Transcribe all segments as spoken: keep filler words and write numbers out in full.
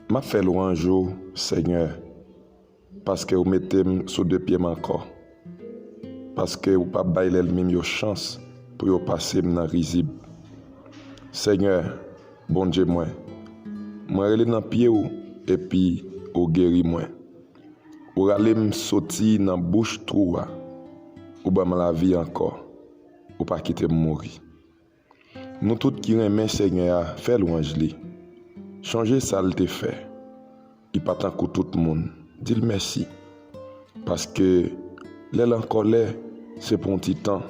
M ap fè lwanj ou, Senyè, paske ou mete m sou de pye m ankò, paske ou pa bay lènmi m yo chans pou yo pase m nan rizib. Senyè, Bondye mwen, mwen rele nan pye w, epi ou geri mwen. Ou rale m soti nan bouch twou a. Ou ban m lavi ankò. Ou pa kite m mouri. Nou tout ki renmen Senyè a, fè lwanj li. Chonje sa l te fè. Li pa tankou tout moun. Di l mèsi. Paske lè l an kòlè, se pou yon ti tan,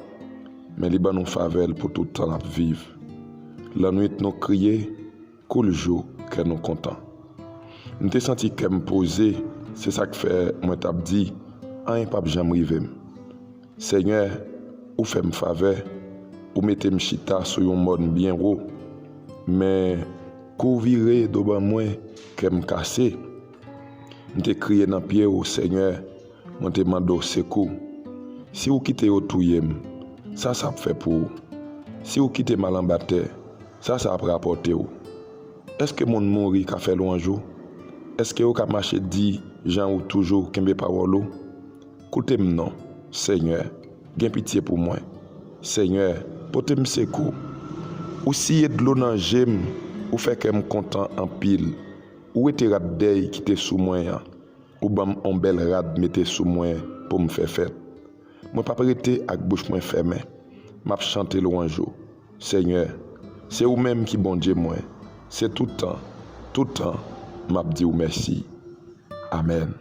men li ban nou favè l pou tout tan l ap viv. Lannwit nou kriye, kou l jou, kè nou kontan. M te santi kè m poze, se sa k fè mwen t ap di, anyen p ap janm rive m. Senyè, ou fè m favè, ou mete m chita sou yon mòn byen wo. Men, kou w vire do ban mwen, kè m kase. M te kriye nan pye w, Senyè, mwen te mande w sekou. Si w kite yo touye m, sa sa ap fè pou ou? Si w kite m al anba tè, sa sa ap rapòte w? Èske moun mouri ka fè lwanj ou? Èske yo ka mache di jan ou toujou kenbe pawòl ou? Koute m non, Senyè, gen pitye pou mwen. Senyè, pote m sekou. Ou siye dlo nan je m, ou fè kè m kontan anpil. Ou wete rad dèy ki te sou mwen an. Ou ban m on bèl rad mete sou mwen pou m fè fèt. Mwen p ap rete ak bouch mwen fèmen. M ap chante lwanj ou. Senyè, se ou menm ki Bondye mwen. Se tout tan, tout tan, m ap di w mèsi. Amèn.